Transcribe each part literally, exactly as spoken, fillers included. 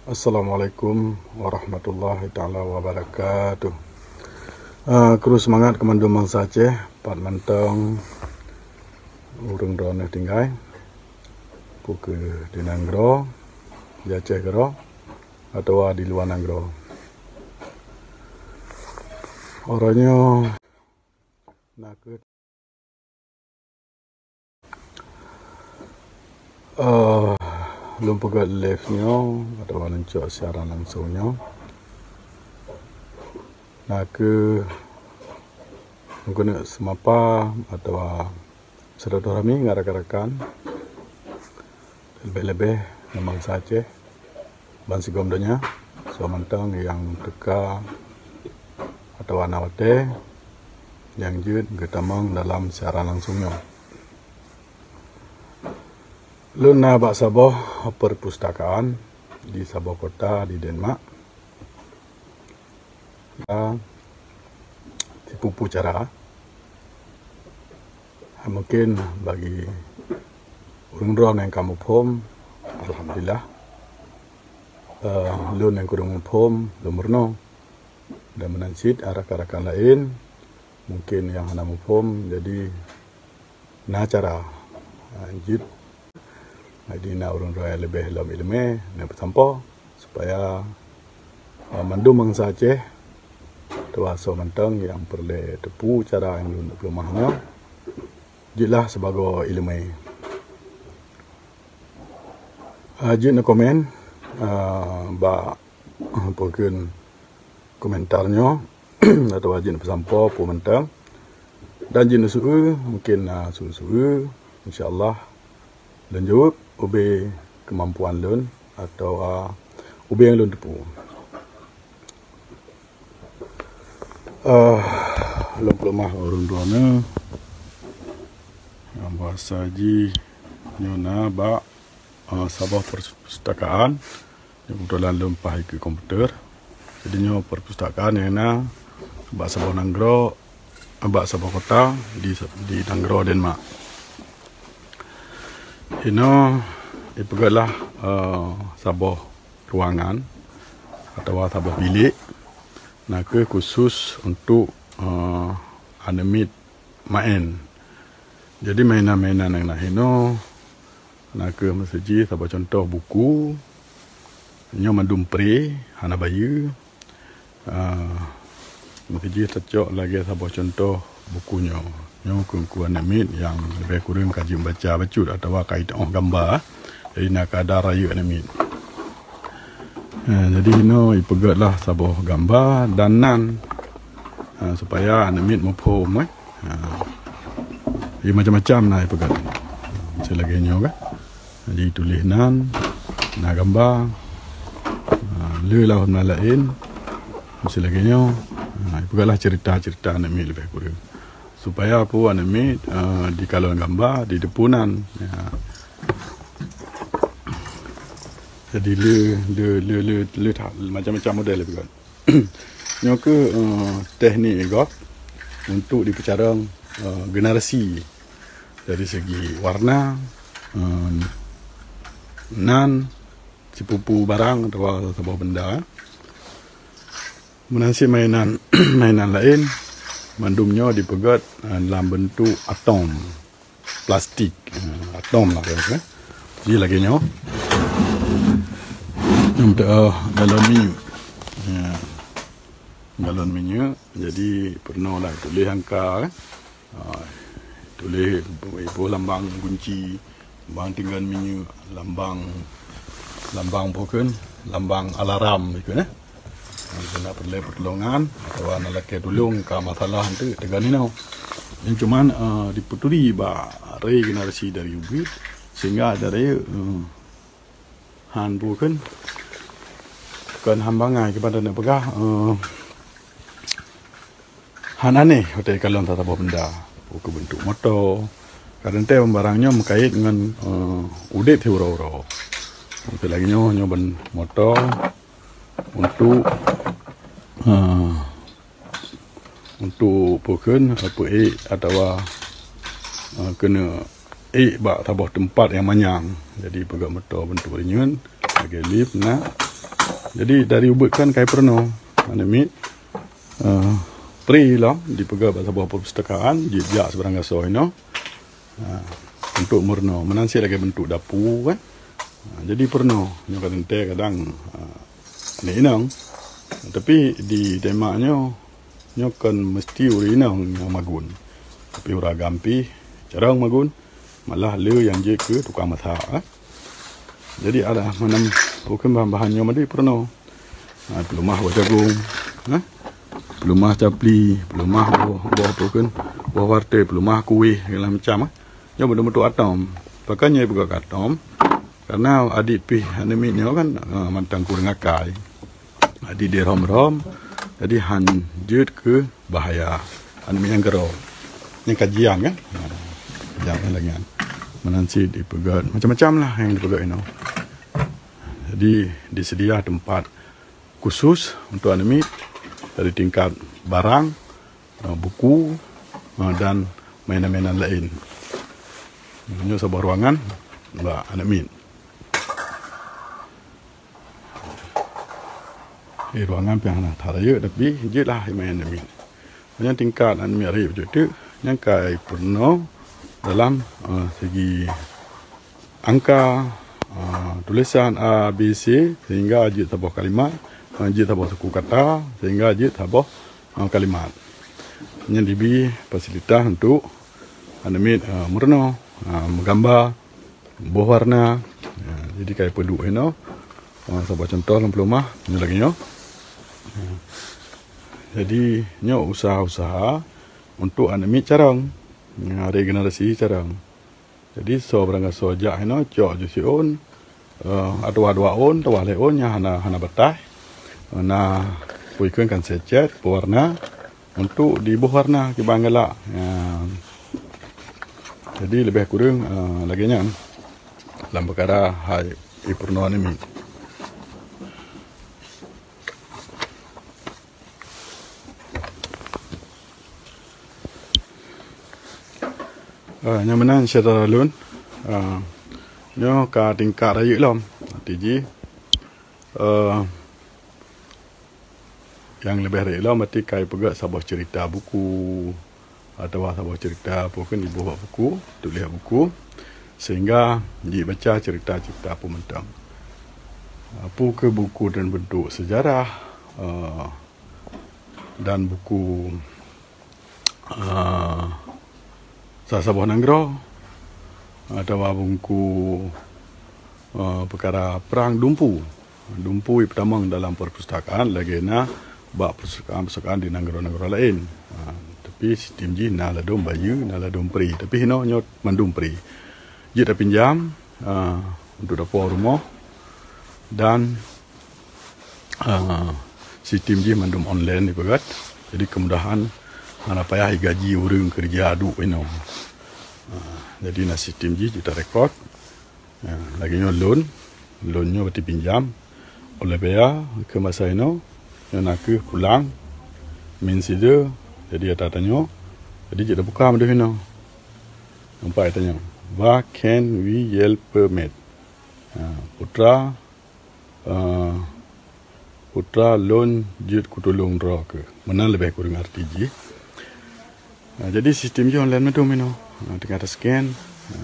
Assalamualaikum warahmatullahi taala wabarakatuh. Ah, kru seumangat keu mandum bansa Aceh, pat mantong ureuëng droeneuh tinggai, peu kheueh di nanggroe, di Aceh keudroe, atawa di luwa nanggroe. Uroe nyoe na kheueh Eh, lôn peugöt live nyoe atawa lôn cok siaran langsung nyoe, na kheueh lôn keuneuk seumapa atawa silaturahmi ngon rakan-rakan, leubeh-leubeh ngon bansa Aceh bansigom donya, soe mantong nyang teuka atawa na watée nyang jeuet geutamong dalam siaran langsung nyoe. Lôn na bak saboh perpustakaan di saboh kota di Denmark. Ya, sipupu cara. Mungkin bagi ureuëng droe nyang ka muphom, alhamdulillah. Eh, lôn nyang kureueng muphom, lôn meurunoe. Dan meunan cit rakan-rakan laén mungkin nyang hana muphom, jadi na cara, ha, jeuet. Jadi na ureuëng droe nyang leubeh lom iéleumé, na peusampoe supaya, ha, mandum bansa Aceh, tuha soe mantong nyang peureulée teupeu cara nyang lôn peuleumah nyoe, jeuetlah sibagoe iéleumé. Ha, jeuet neukomen, ha, bak, ha, peukheun komentar nyoe atawa jeuet neupeusampoe peue mantong. Dan jeuet neuseu-eu, mungkin na seu-eu, insya Allah lôn jaweueb ubé keumampuan lôn atawa ubé nyang lôn teupeu. Eh, lôn peuleumah ureuëng droeneuh nyang bahasa jih nyoe na bak, eh, saboh perpustakaan. Keubeutulan lôn paih keu komputer. Jadi nyoe perpustakaan nyang na bak saboh nanggroe, bak saboh kota di, di nanggroe Denmark. Inoe ipeugöt lah, eh, saboh ruangan atawa saboh bilék na kheueh khusus untuk, eh, aneuk miet maén. Jadi mainan-mainan nyang na inoe na kheueh meuseujih saboh cuntoh buku. Nyoe mandum pre, hana bayeue. Ah, meuseujih tacok lagée saboh cuntoh buku nyoe. Nyoe keu, keu aneuk miet nyang leubeh kureueng ka jeuet baca bacut atawa ka jiteu'oh gamba. Jadi na kadar rayeuk aneuk miet. Ah, jadi inoe ipeugöt lah saboh gamba dan nan, ah, supaya aneuk miet muphom, eh. Ha. Jadi macam-macam na ipeugöt. Miseue lagée nyoe kan. Jadi tuléh nan, na gamba. Ha, le lawan laén. Miseue lagée nyoe. Ha, ipeugöt lah cerita-cerita aneuk miet leubeh kureueng. Supaya peue aneuk miet, eh, dikalon gamba, diteupeu nan. Ya. Jadi le, le, le, le, le that, macam-macam model ipeugöt. Nyoe kheueh, eh, teknik gob untuk dipeucarông, eh, generasi dari segi warna, eh, nan, sipupu barang atawa saboh benda. Meunan cit mainan, mainan laén, mandum nyoe dipeugöt, eh, lam beuntuk atom. Plastik, eh, atom lah, kan. Jadi lagée nyoe. Nyang teu'oh galon minyeuk. Ya. Galon minyeuk, jadi peurunoe lah tuléh angka, kan. Ah, tuléh iboh lambang gunci, lambang tinggon minyeuk, lambang, lambang peue kheun, lambang alarm peue kheun, eh. Meunyoe na peureulée peutulongan atawa na lakée tulông ka masalah, eunteuk teuga ninoe. Nyan cuman, eh, dipeuturi bak regenerasi dari ubit, sehingga dari, eh, han peue kheun, kon han bangai keupada neupeugah, eh, han aneh watée kalon saboh benda, peue keu beuntuk moto. Kadang teuh barang nyoe meukait ngon, eh, udeb siuroe-uroe. Lagée nyoe, nyoe ban moto, untuk, eh, untuk peue kheun, eh, peuék atawa, eh, keuneuk ék bak saboh teumpat nyang manyang. Jadi peugah moto beuntuk reunyeuen, lagée lift na. Jadi dari ubit kan kai peurunoe, aneuk miet, eh, pri lom dipeugah bak saboh perpustakaan, jijak sibarang gasoe inoe, eh, untuk meurunoe. Meunan cit lagèe bentuk dapu kan. Eh, jadi peurunoe nyoe ka teuntèe kadang, eh, aneuk inong. Tapi di tema nyoe, nyoe kon meusti ureueng inong nyang magun. Tapi ureueng agam pih carông magun, malah le nyang jeuet keu tukang masak, eh. Jadi ada macam, bukan bahan-bahan nyoe madui peurunoe. Ha, peuleumah boh jagong, ha? Peuleumah capli, peuleumah boh, boh apa kan? Boh warteg, peuleumah kueh, segala macam, ha? Nyoe bentuk-bentuk atom. Pakon nyoe ipeugah atom? Karena adik pih aneuk miet nyoe kan, ha, mantong kureueng akai. Adik dirhom-rhom, jadi han jeuet keu bahaya. Aneuk miet nyang keudroe. Nyang kajian kan? Ha, kajian lagèe nyan. Meunan cit dipeugah, macam-macam lah nyang dipeugah inoe. Jadi diseudia teumpat khusus untuk aneuk miet dari tingkat barang, eh, buku, eh, dan mainan-mainan laén. Nyoe saboh ruangan bak aneuk miet. Eh, ruangan pih hana that rayeuk, tapi jeuet lah imain aneuk miet. Nyan tingkat aneuk miet rayeuk bacut teuk, nyan ka ipeurunoe dalam, eh, segi angka, eh, tulisan A, B, C, sehingga jeuet saboh kalimat, eh, jeuet saboh suku kata, sehingga jeuet saboh, eh, kalimat. Nyan dibi fasilitas untuk aneuk miet, eh, meurunoe, eh, meugamba, boh warna. Ha, jadi ka ipeuduek inoe. Ha, saboh cuntoh lôn peuleumah, nyoe lagèe nyoe. Ha. Jadi, nyoe usaha-usaha untuk aneuk miet carông. Ha, regenerasi carông. Jadi, soe barang gasoe jak inoe, cok ju siôn, eh, atawa dua ôn, atawa lhèe ôn, nyan hana, hana bataih. Na peue kheun kan secet, peuwarna. Untuk diboh warna kiban galak. Ya. Jadi leubeh kureueng, eh, lagèe nyan lam peukara hai ipeurunoe aneuk miet. Eh, nyan meunan syedara lôn. Eh, nyoe ka tingkat rayeuk lom. Arti jih, eh, nyang leubeh rayeuk lom berarti ka ipeugah saboh cerita buku, atawa saboh cerita apa kan iboh bak buku, tuléh bak buku, sehingga jibaca cerita-cerita apa mantong. Apa ke buku dan bentuk sejarah, eh, dan buku, eh, sasaboh nanggroe, atawa buku, eh, peukara prang dumpu. Dumpu ipeutamong dalam perpustakaan lagèe na bak perpustakaan-perpustakaan di nanggroe-nanggroe laén. Ha, tapi sistem jih na ladôm bayeue, na ladôm pri. Tapi hinoe nyoe mandum pri. Jeuet tapinjam, ha, untuk dapoe rumoh dan, ha, sistem jih mandum online ipeugah. Jadi kemudahan hana payah igaji ureueng keureuja duek inoe. Ha, jadi na sistem jih jeuet tarekod. Ha, lagèe nyoe lôn, lôn nyoe berarti pinjam. Oleh bea keu masa inoe, nyoe na kheueh pulang, min sideue, jadi ata tanyoe, jadi jeuet tabuka mandum inoe. Nampak ata nyoe, "Where can we help permit?" Ha, putra, ha, putra lôn jeuet kutulông droe keuh. Meunan leubeh kureueng arti jih. Ha, jadi sistem jih online mandum inoe. Ha, teungoh ta-scan. Ha,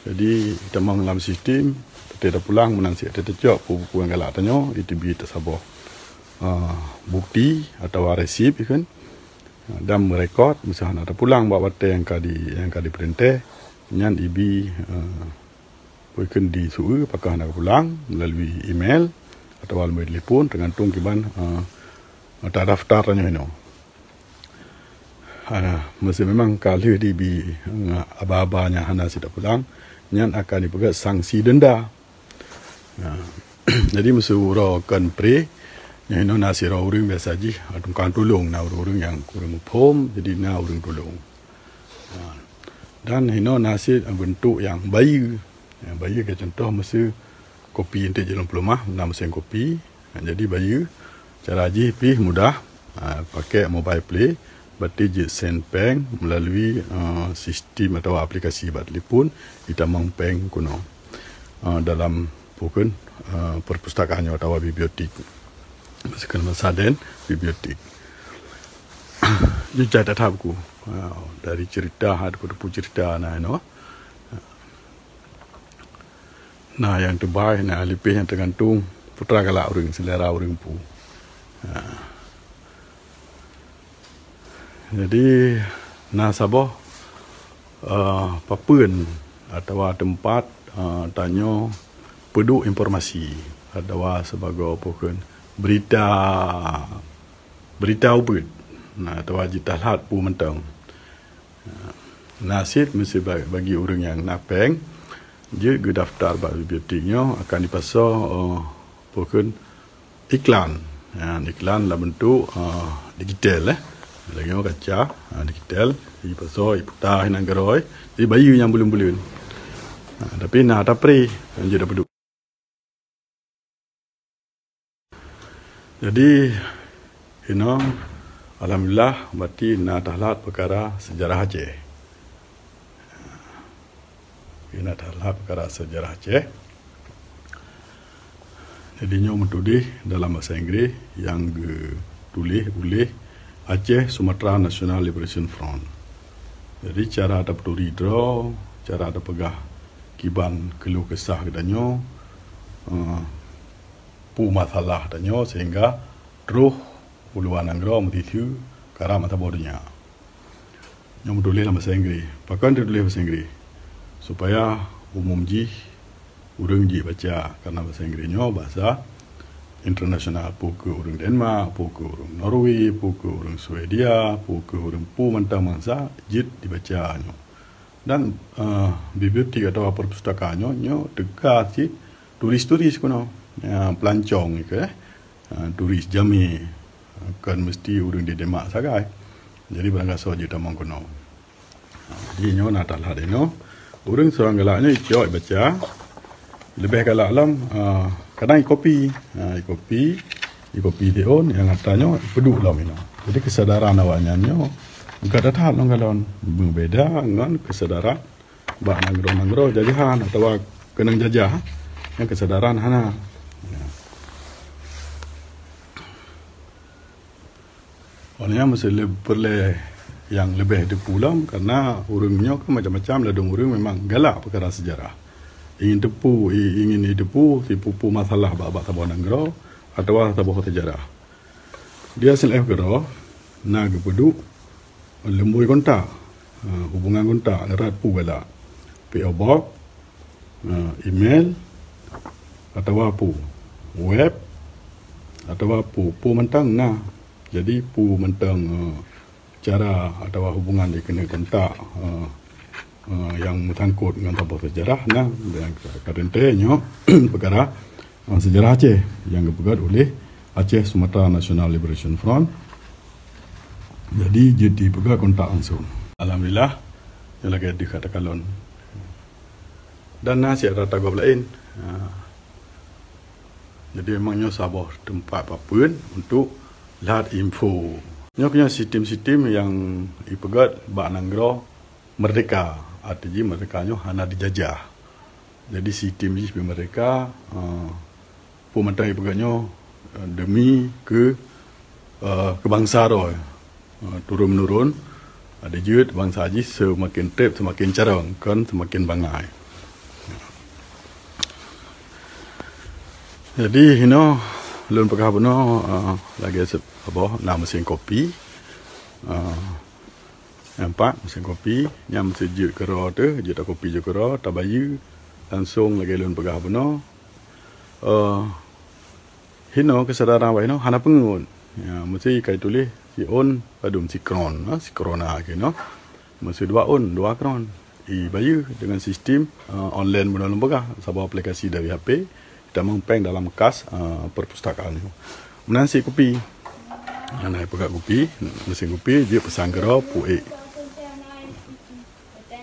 jadi tamong lam sistem, teuka tapulang meunan cit teuka tacok buku nyang galak tanyoe, iteubiet saboh, ha, bukti atawa resip kan. Ha, dan meurekod, misalnya tapulang bak watèe nyang ka di, nyang ka dipeurintah, nyan ibi, ha, Peue kheun di su-, apakah na pulang melalui email atawa melalui telepon, teugantung kiban, eh, tadaftar tanyoe inoe. Ha, meuseu memang ka lheueh dibi, eh, aba-aba nyang hana sit tapulang, nyan akan jipeugah sanksi denda. Nah, jadi meuseu uroe kon pré, nyoe inoe na sidroe ureueng biasa jih, eh, tukang tulông, na ureueng-ureueng nyang kureueng muphom, jadi na ureueng tulông. Ha. Dan inoe na cit bentuk nyang bayeue. Nyang bayeue keu contoh meuseu kopi eunteuk jih lôn peuleumah, na meusén kopi. Ha, jadi bayeue cara jih pih mudah, ha, pakai mobile play, berarti jisend péng melalui, eh, sistem atawa aplikasi bak telepon, jitamong péng keunoe, eh, dalam Bukan, eh, perpustakaan nyoe atawa bibliotek. Bahasa Saden, bibliotek. Jeuet that-that buku. Ah, dari cerita, ada buku cerita na inoe. Na nyang teubai, na lipéh nyang teugantung putra galak ureuëng, selera ureuëng peue. Ha. Jadi na saboh, eh, papeuen atawa teumpat, eh, tanyoe peuduek informasi atawa sibagoe peue kheun berita, berita ubit. Na atawa jiteulat peue mantong. Na cit meusti ba-, bagi ureuëng nyang na péng jeuet geudaftar bak bibliotek nyoe akan jipasoe, eh, peue kheun iklan. Ya, iklan lam bentuk, eh, digital, eh. Lagée nyoe kaca, eh, digital, jipasoe, iputa hinan geurôi, jadi bayeue nyang buleuen-buleuen. Ha, tapi na atra pri, jeuet dapeuduek. Jadi, inoe, alhamdulillah, berarti na teulat peukara seujarah Aceh. Na teulat peukara seujarah Aceh. Jadi, nyoe meutuléh dalam bahasa Inggris nyang geutuléh uléh Aceh Sumatra National Liberation Front. Jadi, cara tapeuturi droe, cara tapeugah kiban keuluh kesah geutanyoe, eh, peue masalah tanyoe sehingga troh u luwa nanggroe meuteulheueh karab mata boh donya. Nyoe meutuléh lam bahasa Inggris. Pakon teutuléh bahasa Inggris? Supaya umum jih ureuëng jeuet baca, karena bahasa Inggris nyoe bahasa internasional. Peue keu ureuëng Denmark, peue keu ureuëng Norway, peue keu ureuëng Swedia, peue keu ureuëng peue mantong bansa jeuet jibaca nyoe. Dan, eh, bibliotek atawa perpustakaan nyoe, nyoe teuka cit turis-turis keunoe, eh, peulancong ke, eh, turis jamé, kon meusti ureuëng di Denmark sagai. Jadi barangkasoe jeuet tamong keunoe. Jadi nyoe na teulat inoe. Ureuëng seurang galak nyoe icok ibaca. Leubeh galak lom, ah, kadang ikopi. Ah, ikopi, ikopi dion nyang atra nyoe ipeuduek lom inoe. Jadi keusadaran awaknyan nyoe bukan that-that lom kalon. Beubeda ngon keusadaran bak nanggroe-nanggroe jajahan atawa keunong jajah. Nyang keusadaran hana. Ya. Awaknyan meusti le-, peureulée nyang leubeh teupeu lom, karena ureuëng nyoe kan macam-macam, ladôm ureuëng memang galak peukara seujarah. Ingin teupeu, i-, ingin jiteupeue sipeue-peue masalah bak, bak saboh nanggroe atawa saboh seujarah. Di Aceh keudroe na geupeuduek leumboi kontak, eh, hubungan kontak rot peue galak. P O Box, eh, email, atawa peue, web, atawa peue, peue mantong na. Jadi peue mantong, eh, cara atawa hubungan jikeuneuk kontak, eh, eh, nyang meusangkot ngon saboh seujarah na, dan ka teuntée nyoe peukara, eh, seujarah Aceh nyang geupeugét uléh Aceh Sumatra National Liberation Front. Jadi jeuet jipeugah kontak langsung. Alhamdulillah, nyoe lagée deuh ka takalon. Dan na siat rata gob laén. Ha. Jadi memang nyoe saboh teumpat papeuen untuk lat info. Nyoe keunyoe sistem-sistem nyang ipeugét bak nanggroe merdeka, arti jih merdeka nyoe hana dijajah. Jadi sistem jih pih merdeka, eh, peue mantong ipeugét nyoe, eh, demi keu, eh, keu bansa droe, eh, turun-menurun, ada jeuet bansa jih seumaken treb, seumaken carông, kon seumaken bangai. Jadi inoe lôn peugah bunoe, eh, lagée saboh na mesin kopi. Eh, Nampak mesin kopi, nyan mesin jeuet keudroe teuh, jeuet takopi jeuet keudroe, tabayeue langsung lagée lôn peugah bunoe. Eh, hinoe keusadaran awak inoe hana peungeut. Ya, meusti ka ituléh siôn padum sikron, ha, sikrona keunoe. Meusti dua ôn, dua kron. Ibayeue deungon sistem, eh, online bunoe lôn peugah, saboh aplikasi dari H P. Tamong péng dalam kas, ah, perpustakaan nyoe. Meunan sit kupi. Hana peugah kupi, mesin kupi, jeuet peusan keudroe, puék.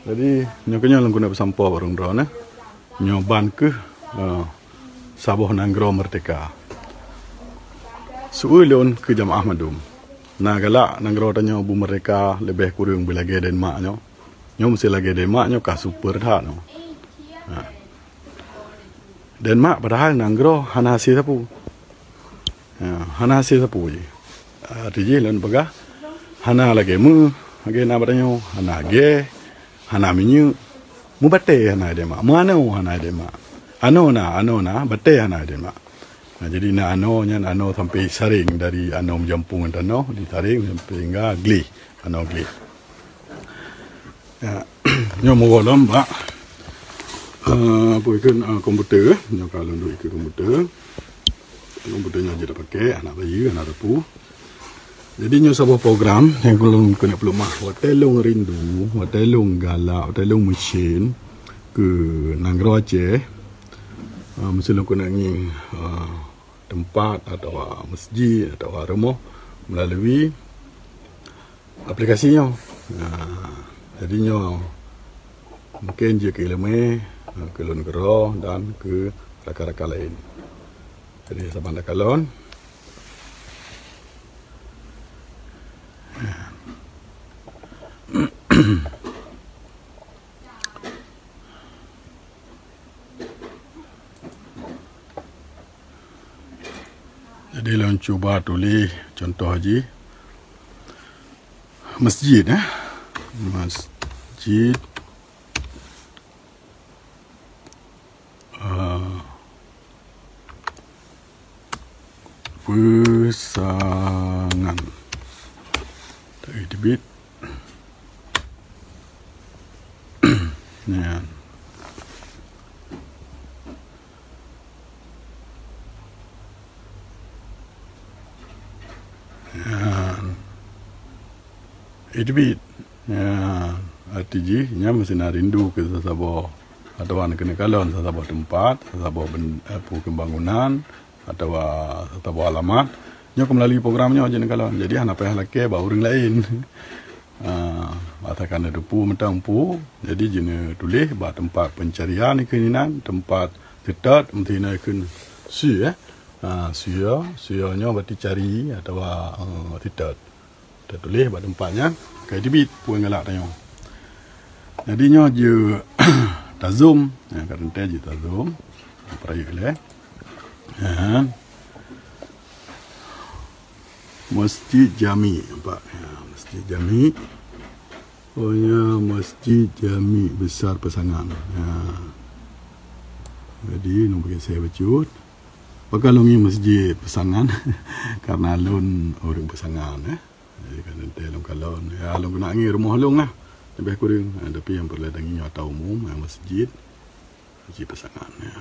Jadi, nyoe keunyoe lôn keuneuk peusampoe barô droeneuh. Nyoe ban kheueh, ah, saboh nanggroe meurdehka. Seuui lôn keu jamaah mandum. Na galak nanggroe tanyoe beumeurdehka leubeh kureueng beulagée Denmark nyoe. Nyoe meusé lagée Denmark nyoe ka super that nyoe. Ha. Denmark padahal nanggroe hana hase sapeue. Ha, hana hase sapeue jih. Arti jih lôn peugah, hana lagèe meu, lagèe na bak tanyoe, hana gèh, hana minyeuk. Meubatèe hana i Denmark, meuanoe hana i Denmark. Anoe na, anoe na, batèe hana i Denmark. Nah, jadi na anoe nyan, anoe sampai saréng, dari anoe meujampong ngon tanoh, disaréng sampai hingga gleh, anoe gleh. Ya, nyoe meuwoe lom bak, eh, apa ikheun, eh, komputer, eh. Nyoe ka lôn duek ikeue komputer. Komputer nyoe jeuet tapakai, aneuk bayeue, aneuk teupeu. Jadi nyoe saboh program nyang lôn keuneuk peuleumah. Watèe lôn rindu, watèe lôn galak, watèe lôn meucen keu nanggroe Aceh, eh, meusti lôn keuneuk ngieng, eh, teumpat atawa meuseujid atawa rumoh meulalu aplikasi nyoe. Nah, jadi nyoe mungken jeuet keu ileumèe, keu lôn keudroe dan keu rakan-rakan laén. Jadi saban takalon. Jadi lôn cuba tuléh contoh jih. Meuseujid, eh. Meuseujid, eh, Peusangan. Tahi teubiet. Nyan. Nyan. Iteubiet. Nyan. Arti jih, nyan meusti na rindu keu sasaboh. Atawa keuneuk kalon sasaboh teumpat, sasaboh ben-, eh, peue keu bangunan, atawa saboh alamat, nyoe keu meulalu program nyoe jeuet neukalon. Jadi hana payah lakèe bak ureueng laén. Ah, asakan neuteupeue mantong peue, jadi jeuet neutuléh bak teumpat pencarian ikheun inan, teumpat seutôt meusti na ikheun search, eh. Ah, search, search nyoe berarti cari atawa, eh, seutôt. Tatuléh bak teumpat nyan, ka teubiet peue nyang galak tanyoe. Jadi nyoe jeuet tazoom, ya, ka teuntèe jeuet tazoom. Peurayeuk lé. Ya. Masjid Jami, nampak. Ya, Masjid Jami. Oh ya, Masjid Jami Besar Peusangan. Ya. Jadi, nyoe bagi saya bacut. Pakon lôn ngieng Masjid Peusangan? Karena lôn ureueng Peusangan, eh. Jadi, ka teuntèe lôn kalon. Ya, lôn keuneuk ngieng rumoh lôn lah. Leubeh kureueng. Ha, tapi nyang peureulèe tangieng nyoe ata umum, ha, masjid. Masjid Peusangan, ya.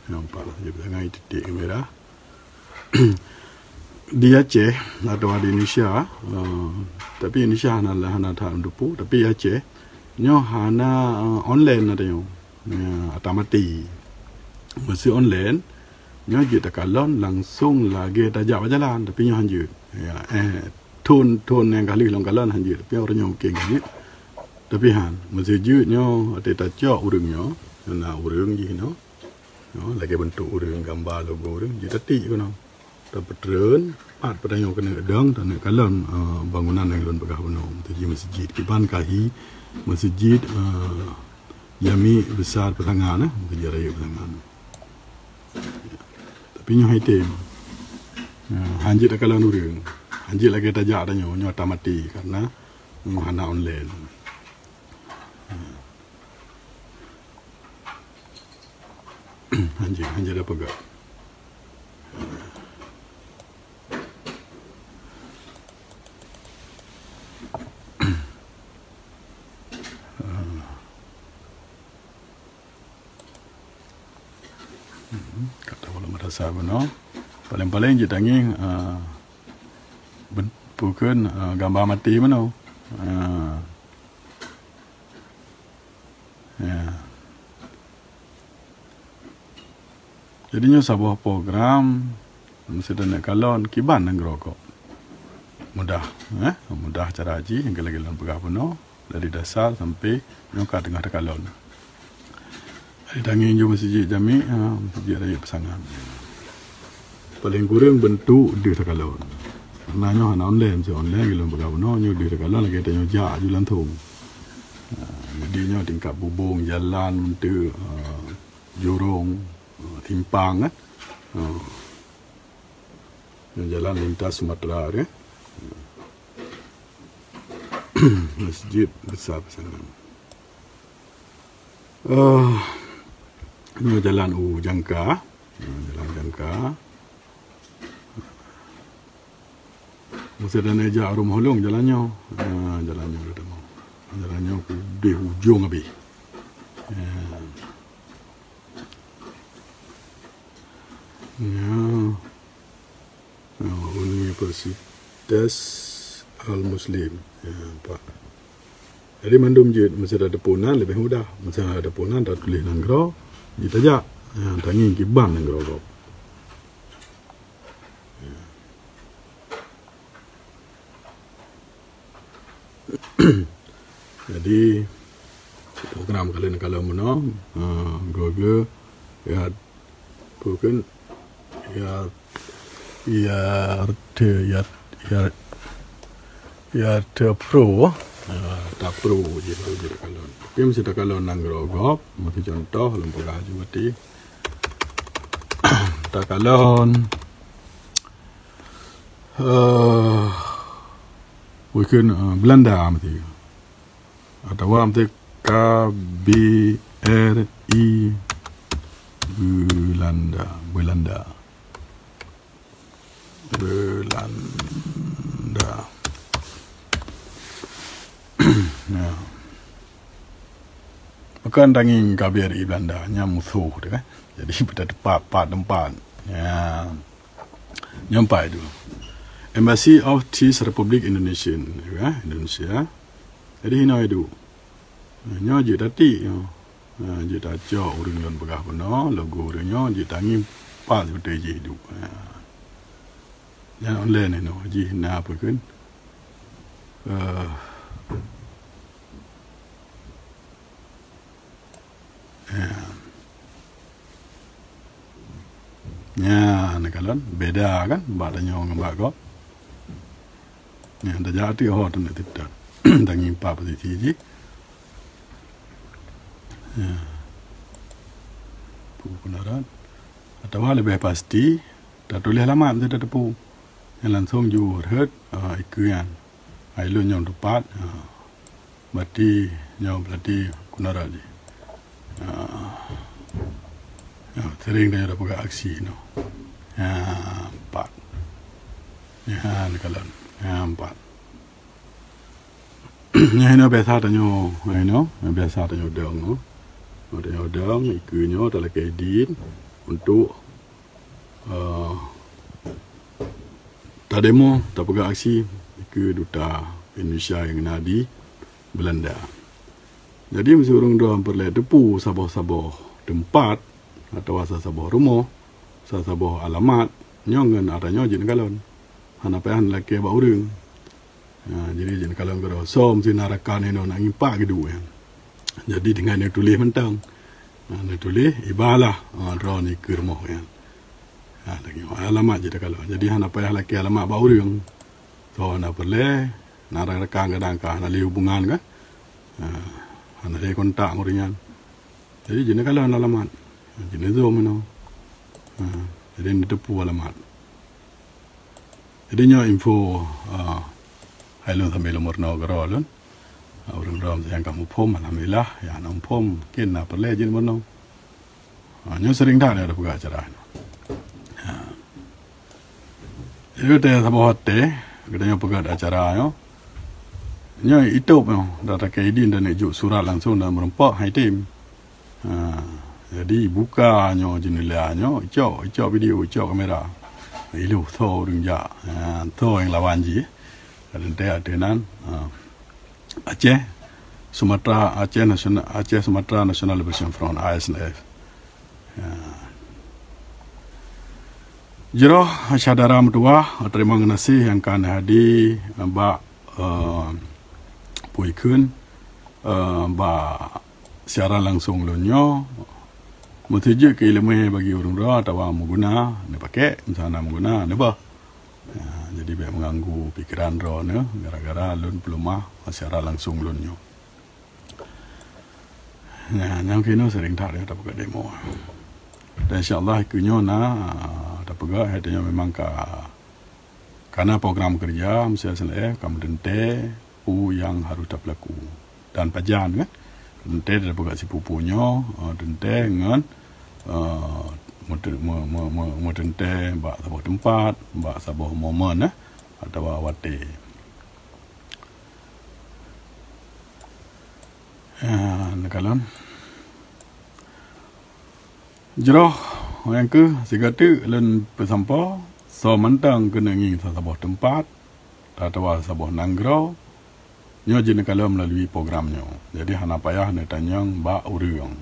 Nyang nampak lah, Masjid Peusangan, titik kamera. Di Aceh, atawa di Indonesia, eh, tapi Indonesia hana, hana that meuteupeu, tapi Aceh, nyoe hana, eh, online ata nyoe. Ya, ata maté. Meuseu online, nyoe jeuet takalon langsong lagèe tajak bak jalan, tapi nyoe hanjeuet. Ya, eh, thon-thon nyang ka lheueh lôn kalon hanjeuet, tapi uroe nyoe mungken hanjeuet. Tapi han, meuseu jeuet nyoe, watèe tacok ureueng nyoe, na ureueng jih nyoe. Nyoe, lagèe beuntuk ureueng, gamba logo ureueng, jeuet tatik keunoe. Tapeutreun, pat peutanyoe keuneuk dong, taneuk kalon, eh, bangunan nyang lôn peugah bunoe. Meuseu jih masjid, kiban ka hi Masjid, eh, Jami Besar Peusangan, eh, Masjid Rayeuk Peusangan. Tapi nyoe hai tem. Ya, hanjeuet takalon ureueng. Hanjeuet lagèe tajak tanyoe, nyoe ata maté karena nyoe hana online. Ya. Hanjeuet, hanjeuet tapeugah. Ka tawoe lam madrasah bunoe. Paléng-paléng jeuet tangieng, ah, ben-, peue kheun, ah, gamba maté bunoe. Ah. Ya. Jadi nyoe saboh program, meuseuti taneuk kalon kiban nanggroe kok. Mudah, eh? Mudah cara jih, nyang lagèe lôn peugah bunoe, dari dasar sampai nyoe ka teungoh takalon. Dari tangieng jeuet Masjid Jami, ha, Masjid Rayeuk Peusangan. Paléng kureueng beuntuk deuh takalon. Karena nyoe hana online, meuseu online lagèe lôn peugah bunoe, nyoe deuh takalon lagèe tanyoe jak aju langsong. Ha, jadi nyoe tingkat bubông, jalan, beuntuk, ha, jorong, ha, Simpang, eh. Ha. Nyoe jalan lintas Sumatera, eh. Masjid besar sana. Eh, nyoe jalan u Jangka. Ha, jalan Jangka. Masa dan ejak Rumoh Holong jalan nyoe. Ha, jalan nyoe dah temu. Jalan nyoe udeh ujong habis. Ha. Ya. Ha, Universitas Al-Muslim. Ya, nampak. Jadi mandum jeuet masa ada punan lebih mudah. Masa ada punan dah tulis nanggroe, jeuet tajak. Ha, tangieng kiban nanggroe gob. Jadi, program kalian kalau menang, ha, Google, ya, bukan, ya, ya, ya, ya, ya, pro, ha, tak pro je kalau jadi kalau. Tapi mesti tak kalau nanggroe gob, mesti contoh, lom peugah je berarti. Takalon, eh, mungkin, eh, Belanda mesti. Atawa mesti K B R I Belanda, Belanda. Belanda. Nah. Bukan tangieng K B R I Belanda, nyan musoh tu kan. Jadi, pada tempat, pat tempat. Ya. Nyampai tu. Embassy of Czech Republic Indonesia, ya, Indonesia. Jadi, hino iduek. Nyoe jeuet tatik nyoe. Ha, jeuet tacok ureueng lôn peugah bunoe, logo ureueng nyoe jeuet tangieng pat beutôi jih iduek. Ha. Nyan online inoe jih na peue kheun. Eh, ya. Nyan, nyan, neukalon, beda kan, bak tanyoe ngon bak gob. Nyan, tajak ateueh ho teuneuk teutab. Tangieng pat posisi jih. Ya. Peue keunaraan. Atawa leubeh pasti, tatuléh alamat teutab teupeu. Nyan langsong jiwoe rhot, ah, ikeue nyan. Hai lôn nyang teupat, ah. Berarti nyoe berarti keunaraan jih. Ah. Ya, sering tanyoe tapeugah aksi nyoe. Ya, pat. Ya, neukalon. Ya, pat. Nyoe hino biasa tanyoe, hino biasa tanyoe dong, no. Tanyoe dong, ikeue nyoe talakée idin untuk, eh, tademo, tapeugah aksi ikeue duta Indonesia nyang na di Belanda. Jadi, meuseu ureueng droe peureulée teupeu saboh-saboh teumpat atawa saboh rumoh, saboh alamat, nyoe ngon ata nyoe jeuet neukalon. Hana payah neulakée bak ureueng. Ha, jadi jeuet neukalon keudroe. Soe meusti na rakan inoe na ngieng pat geuduek nyan. Jadi tinggai neutuléh mantong. Ha, neutuléh ibalah, ha, droeneuh ikeue rumoh nyan. Ha, lagée nyoe alamat jeuet takalon. Jadi hana payah lakée alamat bak ureueng. Soe na peureulée, na rakan kadang ka hana lé hubungan kan. Ha, hana lé kontak ngon ureueng nyan. Jadi jeuet neukalon alamat. Ha, jeuet neuzoom inoe. Ha, jadi neuteupeu alamat. Jadi nyoe info, ah, hai lôn sambil lôn meurunoe keudroe lôn. Ah, ureueng droe nyang ka muphom, alhamdulillah, nyang hana muphom, mungkin na peureulée jeuet meurunoe. Ah, nyoe sering that tapeugah acara nyoe. Ha. Jadi watée saboh watée, geutanyoe peugah acara nyoe. Nyoe itôb nyoe, dak takée idin dan neujok surat langsong dan meurumpok hai tem. Ha, jadi buka nyoe jeundela nyoe, icok, icok video, icok kamera. Iloh soe ureueng jak. Ha, soe nyang lawan jih. Kadang teuh ateueh nan, ha, Aceh, Sumatra, Aceh Nasional, Aceh Sumatra National Liberation Front, A S N F. Ha. Jroh syedara meutuwah, teurimong geunaséh nyang ka neuhadi bak, eh, peue kheun, eh, bak siaran langsong lôn nyoe, meuteujeuet keu iéleumé bagi ureueng droe atawa meuguna, neupakék, misalnya meuguna, neuboh. Ya, jadi bék meuganggu pikeran droeneuh gara-gara lôn peuleumah siaran langsong lôn nyoe. Ya, nyang keunoe sering that ya tapeugah demo. Dan insya Allah keu nyoe na, ah, tapeugah, hai tanyoe memang ka, ka na program keureuja, meusia seuleh ka meuteuntée peue nyang harôh tapeulaku. Dan pajan, kan? Teuntée tapeugah sipupu nyoe, ah, teuntée ngon, ah, meute-, me-, me-, me-, meuteuntée bak saboh teumpat, bak saboh momen, eh, atawa watée. Ah, neukalon. Jroh, nyang keuh sigoe teuk lôn peusampoe, soe mantong keuneuk ngieng saboh teumpat, atawa saboh nanggroe, nyoe jeuet neukalon meulalu program nyoe. Jadi hana payah neutanyong bak ureuëng.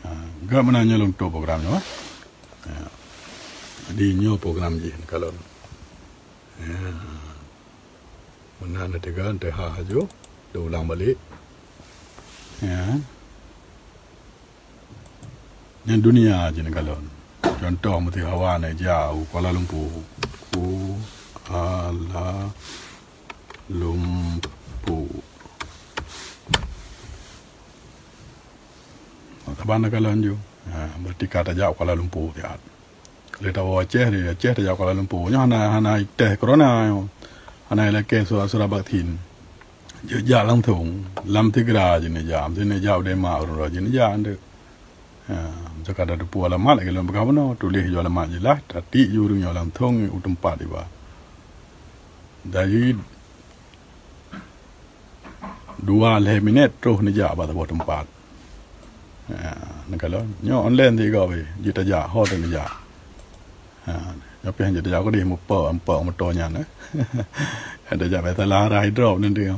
Ha, gak meunan nyoe lôn tutoe program nyoe, eh. Ha. Jadi nyoe program jih neukalon. Ha. Meunan neuteugah, teuha haju, teuulang balek. Ya. Nyan dunia jih neukalon. Contoh, meuseuti hawa neujak u Kuala Lumpur. Kuala Lumpur. Saban neukalon ju. Ha, berarti ka tajak Kuala Lumpur siat. Lé tawoe Aceh, di Aceh tajak Kuala Lumpur. Nyoe hana, hana test corona nyoe. Hana ilakée surat-surat vaksin. Jijak langsung, lam sigra jih neujak, meusti neujak u Denmark, ureuëng jih neujak, ndeuk. Ha, meusti ka tateupeue alamat lagée lôn peugah bunoe, tuléh ju alamat jeulaih, tatiek ju ureuëng nyoe langsung u teumpat iba. Dari dua lhée minét troh neujak bak saboh teumpat. Ha, neukalon. Nyoe online sigoe wéh, jeuet tajak, ho taneujak. Ha, nyoe pih jeuet tajak keudeh mupok, mupok moto nyan, eh. Tajak biasalah arah drop nanti.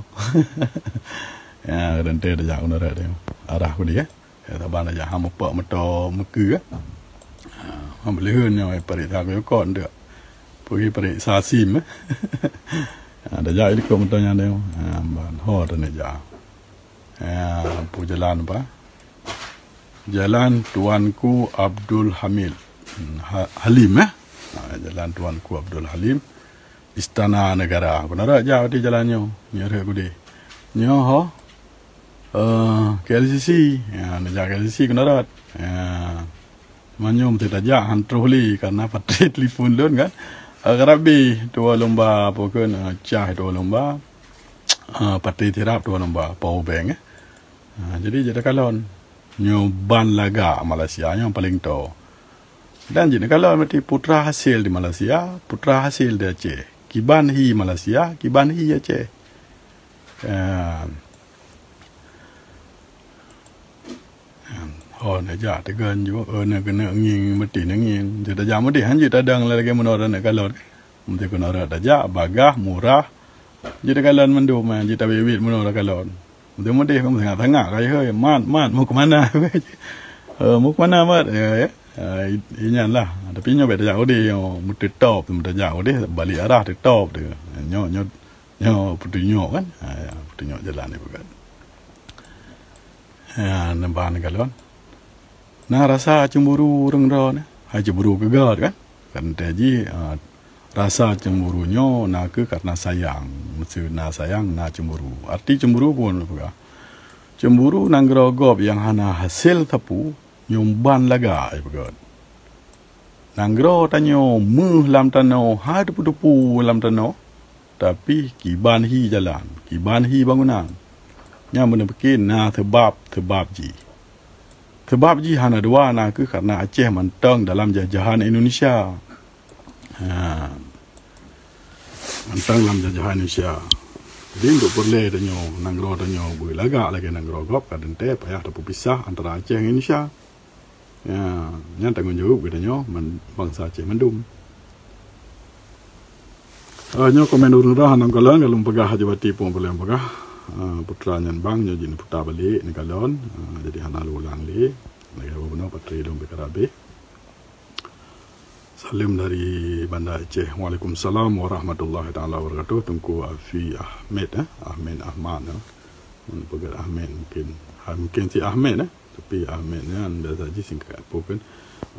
Ya, nanti tajak keunoe tadi. Arah keudeh, eh. Ya, saban tajak, ha, mupok moto meukeue, eh. Ha, ha, beuleuen nyoe, eh, pareksa keu kot ndeuk. Peugi pareksa sim, eh. Ha, tajak likot moto nyan deh. Ha, ban ho taneujak. Ya, peue jalan apa? Jalan Tuanku Abdul Hamid. Hmm, Ha-, Halim, eh? Ha, Jalan Tuanku Abdul Halim, Istana Negara. Keunoe rot jak di jalan nyoe. Nyoe rot keudeh. Nyoe ho. Eh, K L C C. Ya, neujak K L C C keunoe rot. Ya. Manyum tajak han troh lé karena baterai telepon lôn kan. Eh, karabe tuwoe lomba apa kheun, eh, cah tuwoe lomba. Eh, baterai sirap tuwoe lomba power bank, eh. Ha, jadi jeuet takalon. Nyoe ban lagak Malaysia nyang paleng toe. Dan jeuet neukalon berarti putra hasil di Malaysia, putra hasil di Aceh. Kiban hi Malaysia, kiban hi Aceh. Kan. Kan. Oh, neujak teugon ju, oh, neukeuneuk ngieng, meuti neungieng. Jeuet tajak mudeh, hanjeuet tadong lagée meunoe neukalon. Meusti keunoe rot tajak, bagah, murah. Jeuet takalon mandum, eh, jeuet tabiet-biet meunoe takalon. Meusti mudeh, meusti sangat-sangat, kai hoi, mat, mat, mau ke mana? Eh, mau ke mana, mat? Ya, ya. Eh, i-, inyan lah. Tapi nyoe bèk tajak udeh, oh, meuteutop, meutajak udeh, balik arah teutop tu. Nyoe, nyoe, nyoe peutunyok kan? Ha, ya, peutunyok jalan ni bukan. Ya, nampak ni kalon. Na rasa cemburu ureuëng droe nyoe. Hai cemburu keu göt kan? Kan teuji, ah, rasa cemburu nyoe na kheueh karena sayang. Meuseu na sayang, na cemburu. Arti cemburu pun peugah. Cemburu nanggroe gob nyang hana hasé sapeue, nyoe ban lagak, ai peugah. Nanggroe tanyoe méuh lam tanoh, hai teupeue-teupeue lam tanoh, tapi kiban hi jalan, kiban hi bangunan. Nyan meuneupike na seubab-seubab jih. Seubab jih hana dua, na kheueh karena Aceh mantong dalam jajahan Indonesia. Ha. Mantong lam jajahan Indonesia. Jadi, untuk peureulée tanyoe, nanggroe tanyoe beulagak lagée nanggroe gob, ka teuntée payah tapeupisah antara Aceh ngon Indonesia. Ya, nyan tanggong jaweueb geutanyoe man-, bansa Aceh mandum. Ah, nyoe komen ureuëng droe hana kalon, ka lôn peugah haba ti pun lôn peugah. Ah, putra nyan bang nyoe jeuet neuputa balek neukalon. Ah, jadi hana lôn ulang lé. Lagée bunoe baterai lôn beu ka habéh. Salam dari Banda Aceh. Waalaikumsalam warahmatullahi taala wabarakatuh. Teungku Afi Ahmed, eh? Ahmed Ahmad, eh? Mun peugah Ahmed mungkin, ha, mungkin si Ahmed, eh? Tapi Ahmed nyan biasa jih singkat. Apa kan?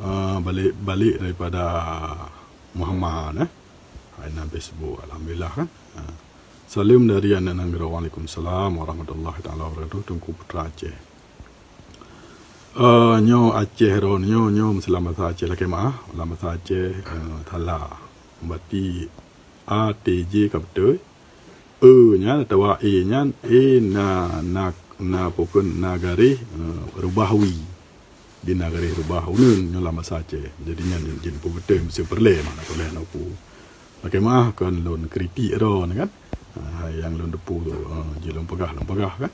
Ah, balik, balik daripada Muhammad, eh? Ha, inan Facebook, alhamdulillah kan? Ha. Salam dari aneuk nanggroe. Waalaikumsalam warahmatullahi taala wabarakatuh. Teungku Putra Aceh. Eh, nyoe Aceh ron, nyoe, nyoe meusilam bahasa Aceh lakée meuah, lam bahasa Aceh, eh, thala. Berarti A T J ka beutôi. E nyan atawa E nyan, e na, na, na pokon na garéh, eh, rubah wi. Di na garéh rubah uneun nyoe lam bahasa Aceh. Jadi nyan jeuet, jeuet peubeutôi meusti peureulée, mana peureulée na peue. Lakée meuah kon lôn kritik droe kan. Ah, nyang lôn teupeu tu, ah, jeuet lôn peugah, lôn peugah kan.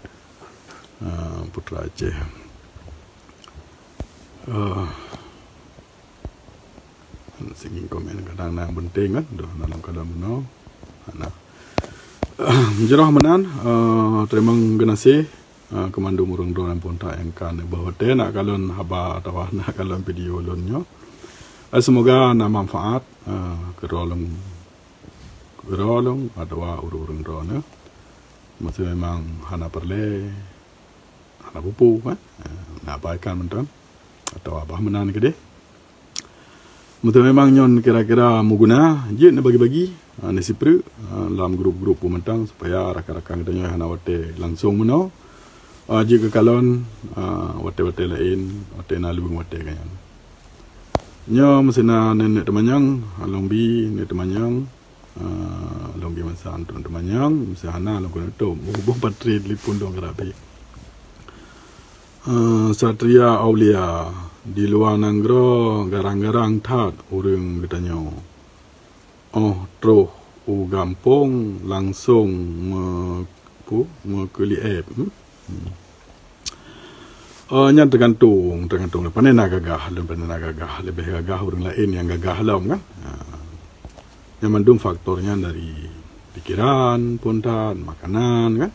Ah, Putra Aceh. Ah, sigi komen kadang na nyang penting kan. Dah dalam keadaan bunoe. Nah. Jroh meunan, ah, teurimong geunaséh. Ah, keu mandum ureuëng droe nyang phôn that nyang ka neubeuet watée na kalon haba atawa na kalon video lôn nyoe. Ah, seumoga na manfaat, ah, keu droe lôn, keu droe lôn atawa ureuëng-ureuëng droe nyoe. Meusé memang hana peureulée, hana peue-peue kan. Ah, na abaikan mantong atawa bah meunan keudeh. Meunyoe memang nyoe kira-kira meuguna, jeuet neubagi-bagi, ha, neusipreuk, ha, lam grup-grup peumantang supaya rakan-rakan geutanyoe hana watée langsong meunoe, ha, jeuet keu kalon, ha, watée-watée laén, watée na lueng watée geuh nyan. Nyoe meusina nenek teumanyong, ha, lôn bi nenek teumanyong, ha, lôn bi masa anton teumanyong, meusé hana lôn keuneuk tôp, boh baterai telepon dong geurabe. Eh, Satria Aulia, di luwa nanggroe garang-garang that ureuëng geutanyoe. Óh troh u gampông langsong me-, pu-, meukeulieb. Hmm? Hmm. Eh, nyan teugantung, teugantung. Pane na gagah, lom pane na gagah. Leubeh gagah ureuëng laén nyang gagah lom kan. Ha. Nyan mandum faktor nyan dari pikiran pun that, makanan kan.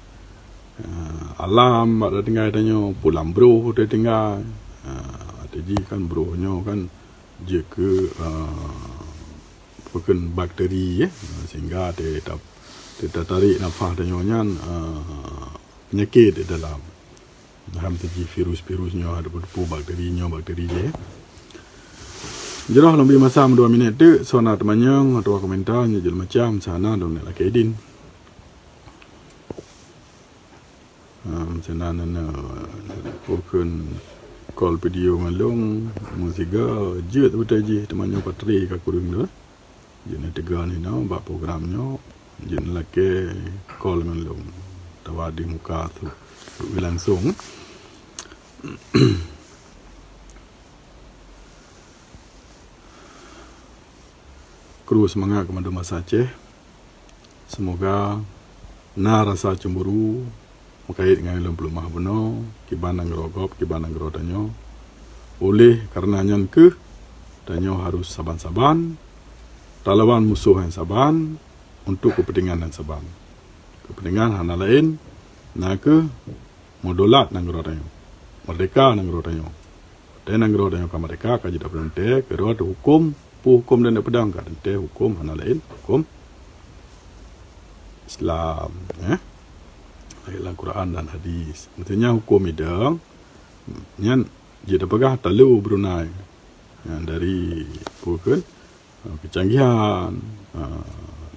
Ah, alam bak tatinggai tanyoe, pulang broh tatinggai. Ah, ateueh jih kan broh nyoe kan jeuet keu, ah, peukon bakteri, ya. Ah, sehingga te-, ta-, te-, tatarik nafas tanyoe nyan, ah, penyakit di dalam. Dalam tu jih virus-virus nyoe, ada peue-peue bakteri nyoe, bakteri jih, ya. Jroh lom bi masa dua minit tu, soe na teumanyong atawa komentar nyoe jeuet macam sana dong nak lakée idin. Ha, meusinan na, na, peukon call video ngon lôn, meusiga jeuet beutôi jih teumanyong baterai ka kureueng tu. Jeuet neuteuga ninoe bak program nyoe, jeuet neulakée call ngon lôn. Tawa di muka tu, tu langsong. Kru seumangat keu mandum basa Aceh. Seumoga na rasa cemburu meukait ngon lôn peuleumah bunoe, kiban nanggroe gob, kiban nanggroe tanyoe. Oleh kareuna nyan kheueh tanyoe harôh saban-saban talawan musoh nyang saban untuk keupeuntengan nyang saban. Keupeuntengan hana laén na kheueh meudolat nanggroe tanyoe, meurdehka nanggroe tanyoe. Watée nanggroe tanyoe ka meurdehka, ka jeuet peurintah, keudroe teuhuköm, peue huköm dan peudong ka teuntée huköm hana laén huköm Islam, eh. Ayat lam Quran dan hadis. Maksudnya huköm idong nyan jeuet tapeugah talo Brunei. Nyan dari peue kheun? Ha, keucanggihan, ha,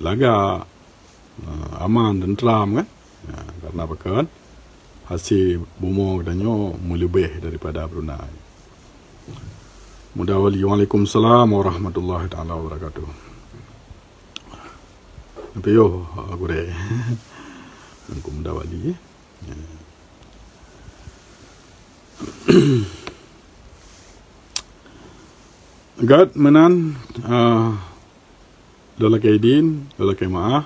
lagak, ha, aman, teuntram kan? Ha, karena pakon? Hase bumoe geutanyoe meuleubeh daripada Brunei. Muda Wali, waalaikumsalam warahmatullahi taala wabarakatuh. Piôh, ha, gurée. Teungku Muda Wali, eh. Ya. Gét meunan, ah, lôn lakée idin, lôn lakée meu'ah,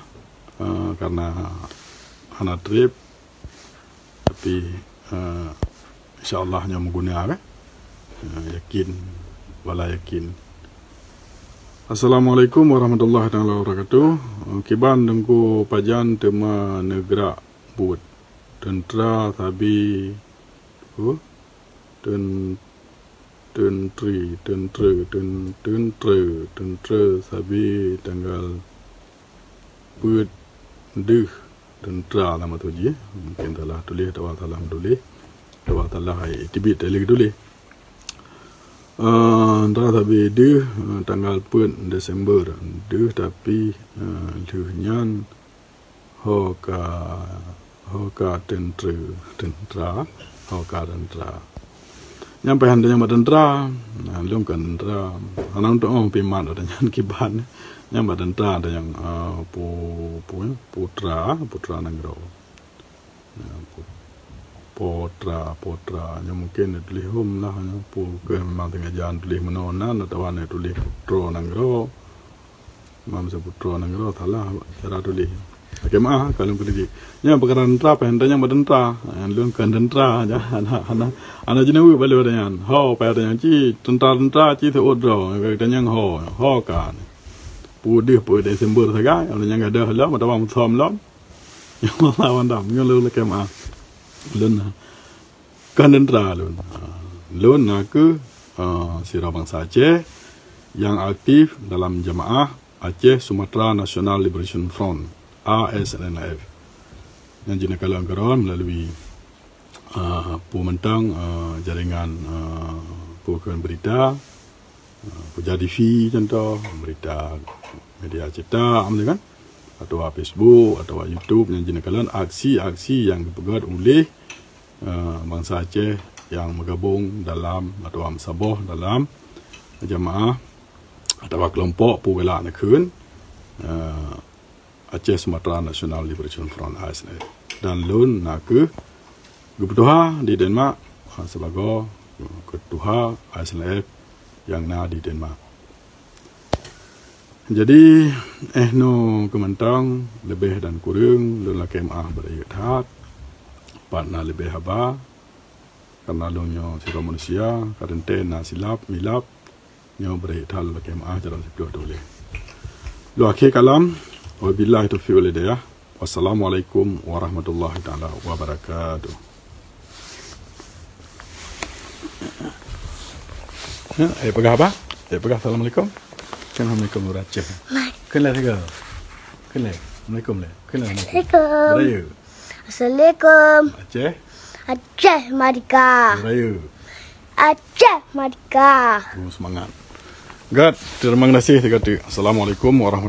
ah, karena hana treb, tapi, ah, insya Allah nyoe meuguna, kan? Ah, yakin, wala yakin. Assalamualaikum warahmatullahi taala wabarakatuh. Ah, kiban Teungku pajan teuma neugrak buet. Teuntra sabe, oh, ten-, tentri, tentre, ten-, tentre, tentre sabe tanggal peuet deuh teuntra lama tu jih. Mungkin salah tuléh atawa salah meutuléh, atawa salah ai teubiet teuléh tuléh. Eh, teuntra sabe deuh, eh, tanggal peuet Desember. Deuh tapi, eh, lheueh nyan Ho ka, ho ka teuntre-, teuntra, ho ka teuntra. Nyang payah nyang bak teuntara. Nah, lôn kon teuntara. Hana untuk oh piman ada nyan kiban. Nyang bak teuntara ada nyang, ah, pu-, pu-, putra, putra nanggroe. Ya, pu-, potra, potra. Nyan mungkin tuléh hom lah, nyan pu-, ke memang teungoh jalan tuléh meunoe nan, atawa na tuléh putra nanggroe. Mam saputra nanggroe salah cara tuléh. Lakèe meu'ah ka lôn keudeh. Nyan peukara teuntara, payah teuntara nyang bak teuntara. Nyan lôn kon teuntara, hana, hana, hana jinoe bak lôn nyan. Ho, payah teuntara nyan ci teuntara-teuntara ci seuôt droe. Ka tanyong ho, ho ka. Peue deuh peue Desember sagai, nyang gadôh lom atawa musom lom. Nyang Allah mandam, nyoe lôn lakèe meu'ah. Lôn kon teuntara lôn. Ah, lôn na kheueh, ah, sidroe bansa Aceh nyang aktif dalam jamaah Aceh Sumatra National Liberation Front, A S N L F. Nyang jineuk kalon keudroe melalui, ah, peue mantong, ah, jaringan, ah, peue kheun berita, ah, peujadi T V contoh, berita media cetak, macam tu kan, atawa Facebook, atawa YouTube nyang jineuk kalon aksi-aksi nyang geupeugöt uléh eh, bansa Aceh nyang meugabong dalam atawa meusaboh dalam jamaah atawa keulompok peue galak neukheun, eh, Aceh Sumatra National Liberation Front, A S N L. Dan lôn na kheueh geupeutuha di Denmark, eh, sibagoe, eh, keutuha A S N L F nyang na di Denmark. Jadi, eh, nyoe keuh mantong, leubeh dan kureueng lôn lakèe meu'ah beurayeuk that. Pat na leubeh haba, kareuna lôn nyoe sidroe manusia, kadang teuh na silap, milap, nyoe beurayeuk that lôn lakèe meu'ah jaroe siplôh tuléh. Lôn akhé kalam, wabillahi taufiq wal hidayah. Wassalamualaikum warahmatullahi taala wabarakatuh. Ya, eh, peugah apa? Eh, peugah assalamualaikum. Kan assalamualaikum ureueng Aceh. Kan lah tiga. Kan lah. Assalamualaikum lah. Kan lah. Assalamualaikum. Beraya. Assalamualaikum. Aceh. Aceh Merdeka. Beraya. Aceh Merdeka. Oh, semangat. Good. Terima kasih tiga tu. Assalamualaikum warahmatullahi